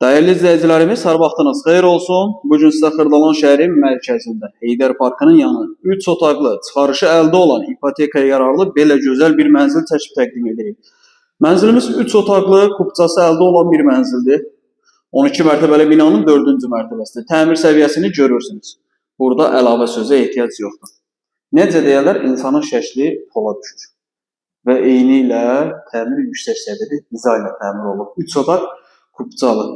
Dəyərli izləyicilərimiz, hər vaxtınız xeyir olsun. Bu gün sizə Xırdalan şəhərin mərkəzində, Heydər Parkının yanı, 3 otaqlı, çıxarışı əldə olan, ipotekaya yararlı belə gözəl bir mənzil çəkib təqdim edirik. Mənzilimiz 3 otaqlı, kupçası əldə olan bir mənzildir. 12 mərtəbəli binanın 4-cü mərtəbəsində. Təmir səviyyəsini görürsünüz. Burada əlavə sözə ehtiyac yoxdur. Necə deyərlər, insanın şəkli pola düşür. Və eyni ilə təmir yüksək səviyyədə dizaynla təmir olunub. 3 otaq kupçalı.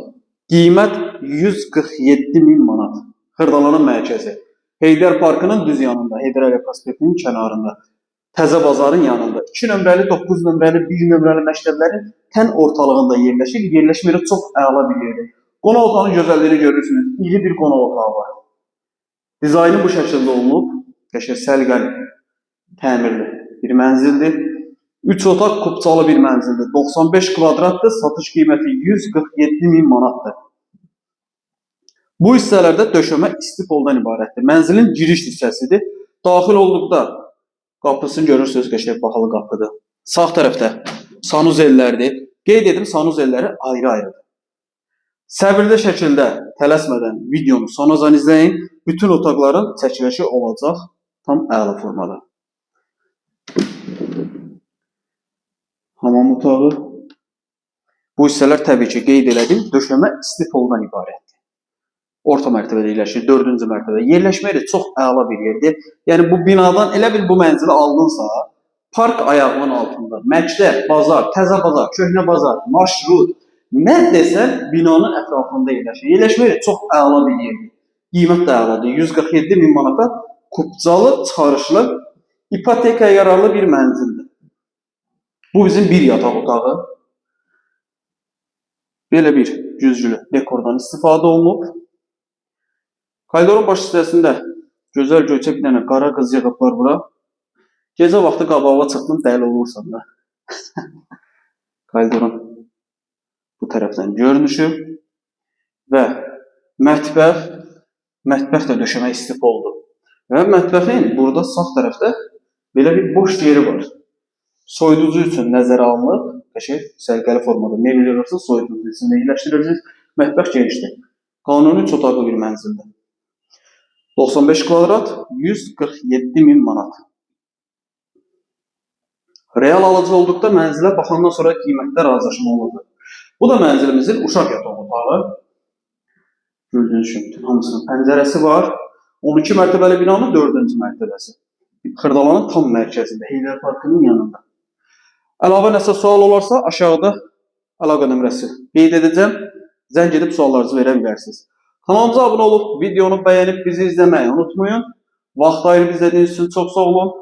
Qiymət 147 min manat. Xırdalanın mərkəzi. Heydər Parkının düz yanında, Heydər Əliyev prospektinin kənarında. Təzə bazarın yanında. 2 nömrəli, 9 nömrəli, 1 nömrəli məktəblərin tən ortalığında yerləşir. Yerləşmə yeri çox əla bir yerdir. Qonaq otağının gözəlliyini görürsünüz. İri bir qonaq otağı var. Dizaynı bu şəkildə olunub. Qəşəng səliqəli, təmirli bir mənzildir. 3 otaq kupçalı bir mənzildir. 95 kvadratdır. Satış qiyməti 147 min manatdır. Bu hissələrdə döşəmə isti poldan ibarətdir. Mənzilin giriş hissəsidir. Daxil olduqda qapısını görürsünüz, qəşəng bahalı qapıdır. Sağ tərəfdə sanuzellərdir. Qeyd edim, sanuzelləri ayrı-ayrıdır. Səbirli şəkildə tələsmədən videonu sonacan izləyin. Bütün otaqların çəkilişi olacaq tam əla formada. Hamam otağı. Bu hissələr təbii ki, qeyd elədim, döşəmə isti poldan ibarətdir. Orta mərtəbədə yerləşir, 4-cü mərtəbədə. Yerləşmə yeri çox əla bir yerdir. Yəni bu binadan elə bil bu mənzili aldınsa, park ayağının altında, məktəb, bazar, təzə bazar, köhnə bazar, marşrut, nə desən binanın ətrafında yerləşir. Yerləşmə yeri çox əla bir yerdir. Qiymət də əladır. 147 min manata kupçalı, çıxarışlı, ipotekaya yararlı bir mənzildir. Bu bizim bir yataq otağı. Belə bir güzgülü dekordan istifadə olunub. Koridorun baş hissəsində gözəl göyçək bir dənə qara qız yığıblar bura. Gecə vaxtı qabağa çıxdın, dəli olursan da. Koridorun bu tərəfdən görünüşü və mətbəx, mətbəx də döşəmə istif oldu. Və mətbəxin burada sağ tərəfdə belə bir boş yeri var. Soyuducu üçün nəzərə alınıb, qəşəng səliqəli formada mebel yığırsınız, soyuducu içində yerləşdirirsiniz. Mətbəx genişdir. Qanuni üç otaqlı bir mənzildir. 95 kvadrat, 147 min manat. Real alıcı olduqda mənzilə baxandan sonra qiymətdə razılaşma olacaq. Bu da mənzilimizin uşaq yataq otağı. Gördüyünüz kimi bütün hamısının pəncərəsi var. 12 mərtəbəli binanın 4-cü mərtəbəsi. Xırdalanın tam mərkəzində, Heydər Parkının yanında. Əlavə nəsə sual olarsa aşağıda əlaqə nömrəsi qeyd edəcəm. Zəng edib suallarınızı verə bilərsiniz. Kanalımıza abunə olub, videonu bəyənib bizi izləməyi unutmayın. Vaxt ayırıb izlədiyiniz üçün çox sağ olun.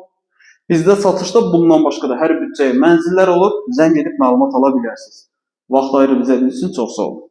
Bizdə satışda bundan başqa da hər büdcəyə mənzillər olur. Zəng edib məlumat ala bilərsiniz. Vaxt ayırıb izlədiyiniz üçün çox sağ olun.